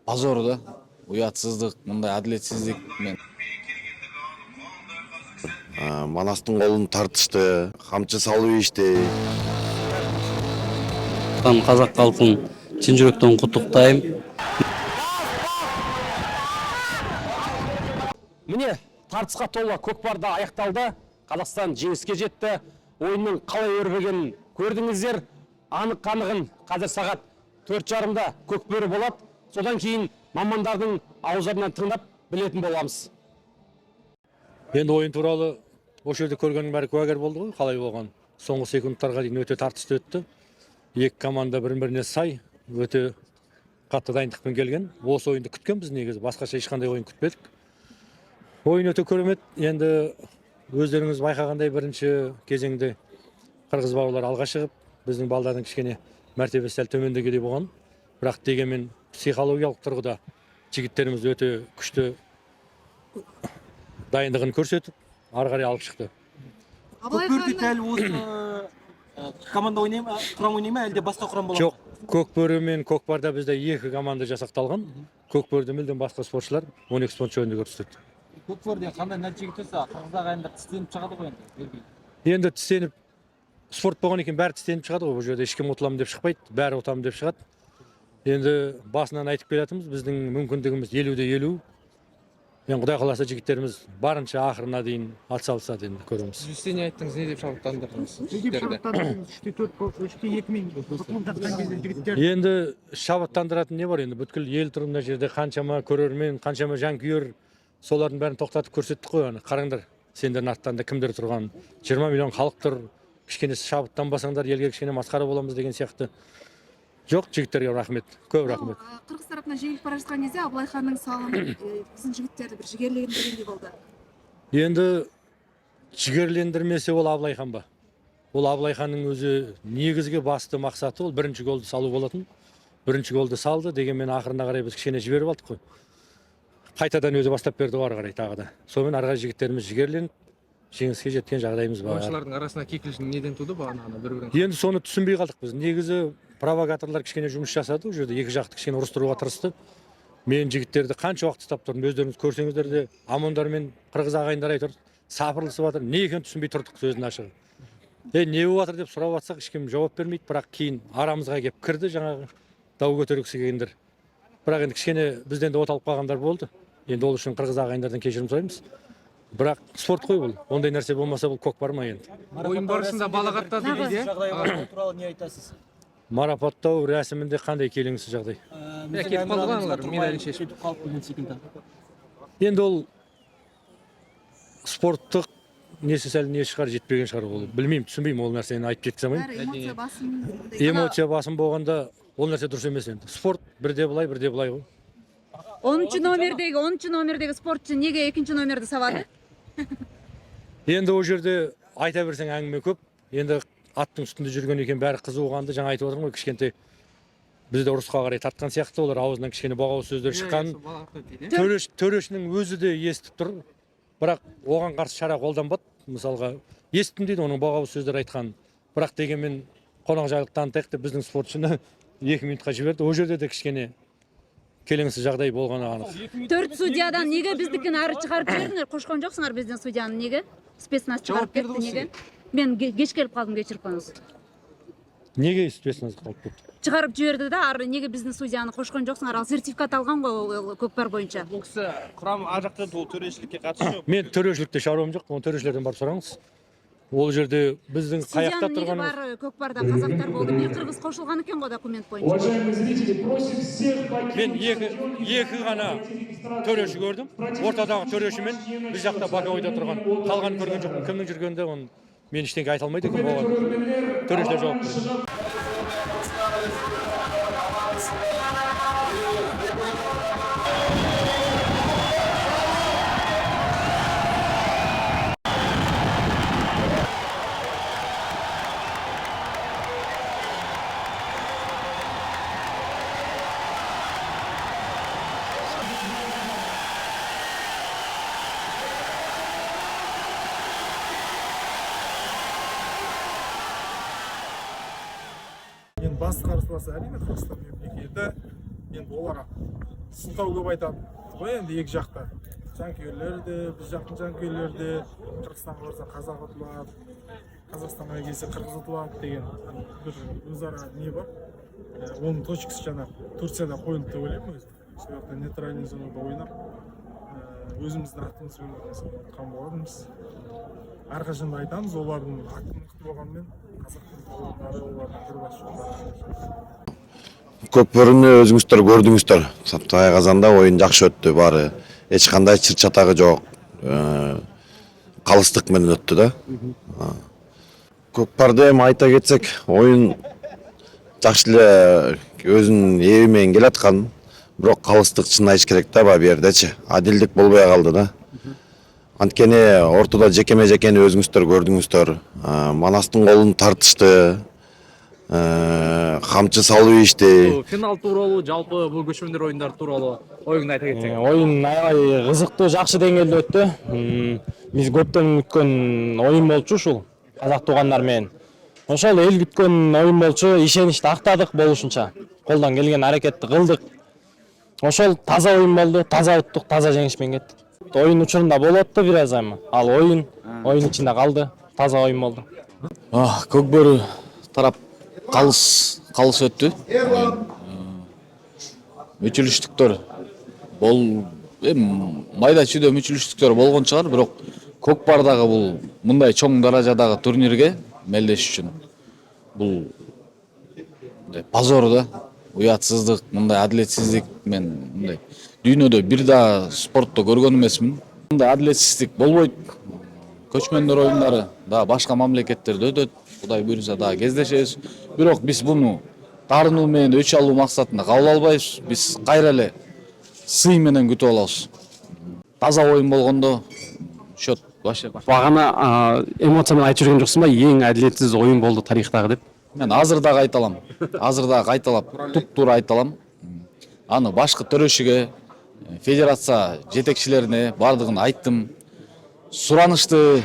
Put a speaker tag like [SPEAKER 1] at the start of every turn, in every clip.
[SPEAKER 1] Позор да, уятсыздык, мындай адилетсиздик мен.
[SPEAKER 2] Манастын колун тартышты, камчы салып ийишти.
[SPEAKER 3] Қазақ халқын шын жүректен құттықтаймын.
[SPEAKER 4] Міне, тартысқа толы көкпарда аяқталды. Қазақстан жеңіске жетті. Ойынның қалай өрбігенін көрдіңіздер. Анық қанығын қазір сағат 4:30-да көкбөрі болады. Содан кейін мамандардың ауыздарынан тыңдап білетін боламыз.
[SPEAKER 5] Енді ойын туралы осы жерде көргеннің бәрі куәгер болды ғой, қалай болған. Соңғы секундтарға дейін өте тартысты өтті. Екі команда бір-біріне сай, өте қатты дайындықпен келген. Осы ойынды күткенбіз негізі, басқаша ешқандай ойын күтпедік. Ойын өте керемет. Енді өздеріңіз байқағандай, бірінші кезеңде қырғыз бауырлар алға шығып, біздің балдардың кішкене мәртебесі сәл төмендегендей болған. Бірақ дегенмен психологиялық тұрғыда жігіттеріміз өте күшті дайындығын көрсетіп, ары қарай алып шықты.
[SPEAKER 6] Көкбөріде дәл осы команда ойнай ма, құрам ойнай ма, әлде басқа құрам болады?
[SPEAKER 5] Жоқ, көкбөрі мен көкпарда бізде екі команда жасақталған. Көкбөріде мүлдем басқа спортшылар, 12 спортшы ойынды көрсетеді.
[SPEAKER 7] Көкбөріде қандай нәтиже күтесіз? Қырғыз ағайындар тістеніп шығады ғой енді.
[SPEAKER 5] Енді тістеніп, спорт болған екен, бәрі тістеніп шығады ғой. Бұл жерде ешкім ұтыламын деп шықпайды, бәрі ұтамын деп шығады. Енді басынан айтып келатырмыз, біздің мүмкіндігіміз 50-де 50. Енді құдай қаласа, жігіттеріміз барынша ақырына дейін атсалысады, енді көреміз.
[SPEAKER 7] Сіз не айттыңыз, не деп шабыттандырдыңыз
[SPEAKER 8] Не деп шабыттандырдыңыз? 3-4 болып, 3-2-мен ұтылып жатқан кезде жігіттер.
[SPEAKER 5] Енді шабыттандыратын не бар енді? Бүткіл ел тұр мына жерде, қаншама көрермен, қаншама жанкүйер, солардың бәрін тоқтатып көрсеттік қой. Ана қараңдар, сендердің арттарында кімдер тұрғанын, 20 миллион халық тұр. Кішкене шабыттанбасаңдар, елге кішкене масқара боламыз деген сияқты. Жоқ, жігіттерге рахмет, көп рахмет.
[SPEAKER 9] Қырғыз тарапынан жеңіліп бара жатқан кезде Абылай ханның салымы біздің жігіттерді бір жігерлендіргендей болды.
[SPEAKER 5] Енді жігерлендірмесе, ол Абылай хан ба? Ол Абылай ханның өзі негізгі басты мақсаты ол бірінші голды салу болатын. Бірінші голды салды, дегенмен ақырына қарай біз кішкене жіберіп алдық қой. Қайтадан өзі бастап берді ғой ары қарай тағы да. Сонымен ары қарай жігіттеріміз жігерленіп, жеңіске жеткен жағдайымыз бар.
[SPEAKER 7] Ойыншылардың арасына кикілжің неден туды бағана ана бір бірін?
[SPEAKER 5] Енді соны түсінбей қалдық біз. Негізі провокаторлар кішкене жұмыс жасады ол жерде, екі жақты кішкене ұрыстыруға тырысты. Мен жігіттерді қанша уақыт ұстап тұрдым, өздеріңіз көрсеңіздер де, ОМОНдар мен қырғыз ағайындар айтып сапырылысып жатыр, не екенін түсінбей тұрдық, сөздің ашығы. Е, не болып жатыр деп сұрап жатсақ, ешкім жауап бермейді. Бірақ кейін арамызға келіп кірді жаңағы дау көтергісі келгендер. Бірақ енді кішкене бізден де от алып қалғандар болды. Енді ол үшін қырғыз ағайындардан кешірім сұраймыз. Бірақ спорт қой бұл, ондай нәрсе болмаса, бұл көкпар ма енді?
[SPEAKER 7] Ойын барысында балағаттады дейді.
[SPEAKER 6] Жағдай бар, ол туралы не айтасыз?
[SPEAKER 5] Марапаттау рәсімінде қандай келеңсіз жағдай?
[SPEAKER 7] Иә, кетіп қалды ғой аналар, медалін шешіп.
[SPEAKER 6] Кетіп қалып деген секілді.
[SPEAKER 5] Енді ол спорттық несі сәл не шығар, жетпеген шығар ол, білмеймін, түсінбеймін, ол нәрсені айтып жеткізе алмаймын.
[SPEAKER 9] Бәрі эмоция басым.
[SPEAKER 5] Эмоция басым болғанда, ол нәрсе дұрыс емес. Енді спорт бірде былай, бірде былай ғой.
[SPEAKER 10] 10-номердегі, 10-номердегі спортшы неге екінші номерді сабады?
[SPEAKER 5] Енді ол жерде айта берсең, әңгіме көп. Енді аттың үстінде жүрген екен, бәрі қызуғанды, жаңа айтып отырмын ғой, кішкентай бізді ұрысқа қарай тартқан сияқты. Олар аузынан кішкене боғауыз сөздер шыққан. Төреш, төрешінің өзі де естіп тұр, бірақ оған қарсы шара қолданбады. Мысалға, естідім дейді оның боғауыз сөздер айтқанын, бірақ дегенмен қонақжайлық танытайық деп, біздің спортшыны 2 минутқа жіберді. Ол жерде де кішкене келеңсіз жағдай болғаны анық.
[SPEAKER 10] Төрт судьядан неге біздікін ары шығарып жібердіңдер? Қошқан жоқсыңар біздің судьяны неге? Спецназ шығарып кетті неге? Мен кеш келіп қалдым, кешіріп қойыңыз.
[SPEAKER 5] Неге спецназ қалып кетті?
[SPEAKER 10] Шығарып жіберді да ары, неге біздің судьяны қошқан жоқсыңар? Ал сертификат алған ғой ол көкпар бойынша.
[SPEAKER 11] Бұл кісі құрам ар жақта, ол төрешілікке қатысы жоқ.
[SPEAKER 5] Мен төрешілікте шаруам жоқ, оны төрешілерден барып сұраңыз. Ол жерде біздің қаяқта
[SPEAKER 10] Судьяның неге
[SPEAKER 5] тұрғанымыз
[SPEAKER 10] бар? Көкпарда қазақтар болды, бір қырғыз қосылған екен ғой документ бойынша.
[SPEAKER 8] Уважаемые зрители, просим всех покинуть
[SPEAKER 5] Мен екі ғана төреші көрдім, ортадағы төреші мен біз жақта боковойда тұрған. Қалғанын көрген жоқпын. Кімнің жүргенінде, оны мен ештеңе айта алмайды екенмін, оған төрешілер жауап береді.
[SPEAKER 8] Енді басты қарсыласы, әрине, Қырғызстан мемлекеті. Енді олар Сылтау көп айтады ғой енді екі жақта. Жанкүйерлер де, біз жақтың жанкүйерлері де, Қырғызстанға барса, қазақ ұтылады, Қазақстанға келсе, қырғыз ұтылады деген бір өзара не бар. Оның точкасы жаңағы Турцияда қойылды деп ойлаймын өзім. Сол жақта нейтральный зонада ойнап, өзіміздің атымызбен ұтқан болатынбыз. Әрқашан да айтамыз, олардың аты мықты болғанымен, қазақтың палуандары олардың бір бас жоғары.
[SPEAKER 2] Көкбөрүнү өзүңүздөр көрдүңүздөр. Тайказанда оюн жакшы өттү баары. Эч кандай чыр чатагы жок. Калыстык менен өттү да. Көкпарды эми айта кетсек, оюн жакшы эле өзүнүн эби менен келаткан. Бирок калыстык, чынын айтыш керек да, баягы жердечи. Адилдик болбой калды да. Анткени ортодо жекеме жекени өзүңүздөр көрдүңүздөр. Манастын колун тартышты. Камчы салып ийишти.
[SPEAKER 7] Финал тууралуу, жалпы бул көчмөндөр оюндары тууралуу оюңду айта кетсең.
[SPEAKER 4] Оюн аябай кызыктуу, жакшы деңгээлде өттү. Биз көптөн күткөн оюн болчу ушул казак туугандар менен. Ошол эл күткөн оюн болчу, ишеничти актадык болушунча. Колдон келген аракетти кылдык. Ошол таза оюн болду, таза уттук, таза жеңиш менен кеттик. Оюн учурунда болуп атты бир аз эми. Ал оюн оюн ичинде калды, таза оюн болду.
[SPEAKER 1] Көк бөрү тарап калыс калыс өттү. Мүчүлүштүктөр бол, эми майда чүйдө мүчүлүштүктөр болгон чыгар, бирок көкпардагы бул мындай чоң даражадагы турнирге мелдешиш үчүн бул мындай позор да, уятсыздык, мындай адилетсиздик мен мындай дүйнөдө бир да спортто көргөн эмесмин. Мындай адилетсиздик болбойт. Көчмөндөр оюндары дагы башка мамлекеттерде өтөт, кудай буюрса, дагы кездешебиз. Бирок биз буну таарынуу менен өч алуу максатында кабыл албайбыз. Биз кайра эле сый менен күтүп алабыз. Таза оюн болгондо счет вообще
[SPEAKER 4] Бағана эмоция менен айтып жүрген жоксуң ба, эң әдилетсиз оюн болду тарыхтагы деп?
[SPEAKER 1] Мен азыр дагы айта алам, азыр дагы кайталап, туп туура айта алам. Аны башкы төрөшүгө, федерация жетекчилерине, баардыгын айттым. Суранышты,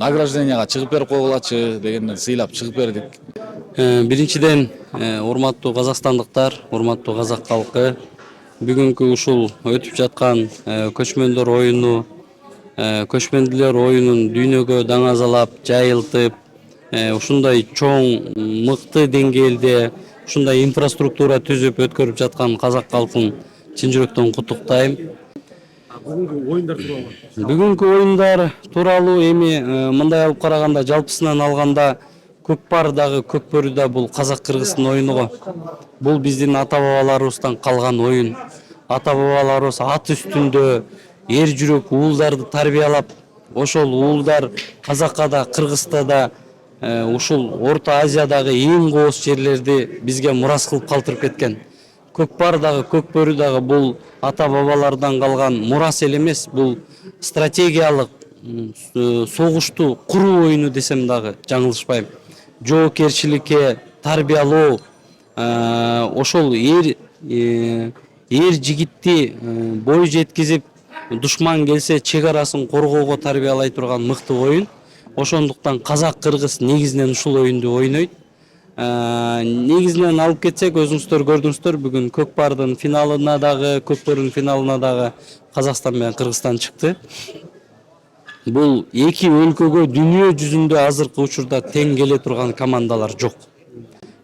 [SPEAKER 1] награжденияга чыгып берип койгулачы дегенден сыйлап чыгып бердик.
[SPEAKER 3] Биринчиден, урматтуу казакстандыктар, урматтуу казак калкы, бүгүнкү ушул өтүп жаткан көчмөндөр оюну, көчмөндүлөр оюнун дүйнөгө даңазалап, жайылтып, ушундай чоң, мыкты деңгээлде ушундай инфраструктура түзүп өткөрүп жаткан казак калкын чын жүрөктөн куттуктайм.
[SPEAKER 6] Бүгүнкү оюндар тууралуу?
[SPEAKER 3] Бүгүнкү оюндар тууралуу эми мындай алып караганда, жалпысынан алганда, көкпар дагы, көк бөрү да бул казак кыргыздын оюну го. Бул биздин ата бабаларыбыздан калган оюн. Ата бабаларыбыз ат үстүндө эр жүрөк уулдарды тарбиялап, ошол уулдар казакка да, кыргызда да, ушул Орто Азиядагы эң кооз жерлерди бизге мурас кылып калтырып кеткен. Көкпар дагы, көк бөрү дагы бул ата бабалардан калган мурас эле эмес, бул стратегиялык согушту куруу оюну десем дагы жаңылышпайм. Жоокерчиликке тарбиялоо, ошол эр жигитти бой жеткизип, душман келсе чек арасын коргоого тарбиялай турган мыкты оюн. Ошондуктан казак, кыргыз негизинен ушул оюнду ойнойт. Негизинен алып кетсек, өзүңүздөр көрдүңүздөр, бүгүн көкпардын финалына дагы, көк бөрүнүн финалына дагы Казакстан менен Кыргызстан чыкты. Бул эки өлкөгө дүйнө жүзүндө азыркы учурда тең келе турган командалар жок.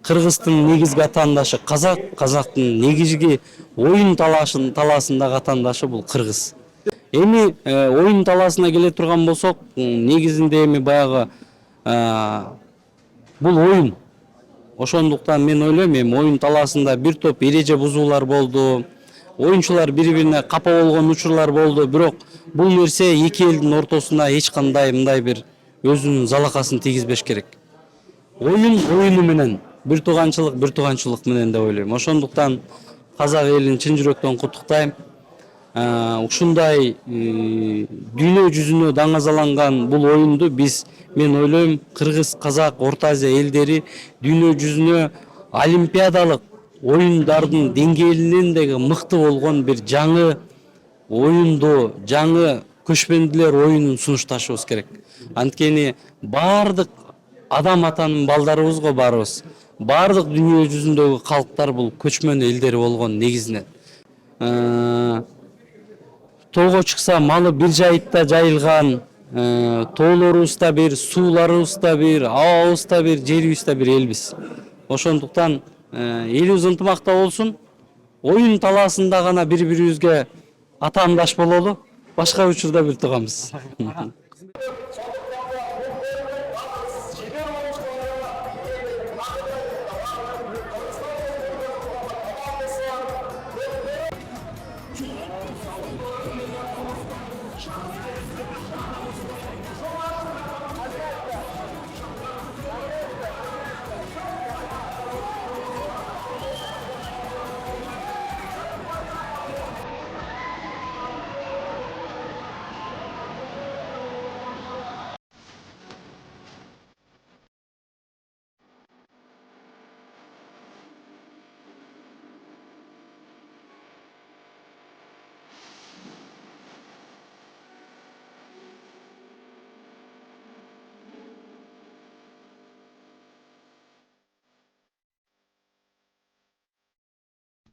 [SPEAKER 3] Кыргыздын негизги атаандашы казак, казактын негизги оюн талаасындагы атаандашы бул кыргыз. Эми оюн талаасына келе турган болсок, негизинде эми баягы бул оюн. Ошондуктан мен ойлойм, эми оюн талаасында бир топ эреже бузуулар болду, оюнчулар бири бирине капа болгон учурлар болду. Бирок бул нерсе эки элдин ортосуна эч кандай мындай бир өзүнүн залакасын тийгизбеш керек. Оюн оюну менен, бир тууганчылык бир тууганчылык менен деп ойлойм. Ошондуктан казак элин чын жүрөктөн куттуктайм. Ушундай дүйнө жүзүнө даңазаланган бул оюнду биз, мен ойлойм, кыргыз, казак, Орто Азия элдери дүйнө жүзүнө олимпиадалык оюндардын деңгээлинен деги мыкты болгон бир жаңы оюнду, жаңы көчмөндүлөр оюнун сунушташыбыз керек. Анткени баардык Адам атанын балдарыбыз го баарыбыз. Баардык дүйнө жүзүндөгү калктар бул көчмөн элдери болгон негизинен. Тоого чыкса, малы бир жайытта жайылган, тоолорубуз да бир, сууларыбыз да бир, абабыз да бир, жерибиз да бир элбиз. Ошондуктан элибиз ынтымакта болсун. Оюн талаасында гана бири бирибизге атаандаш бололу, башка учурда бир тууганбыз.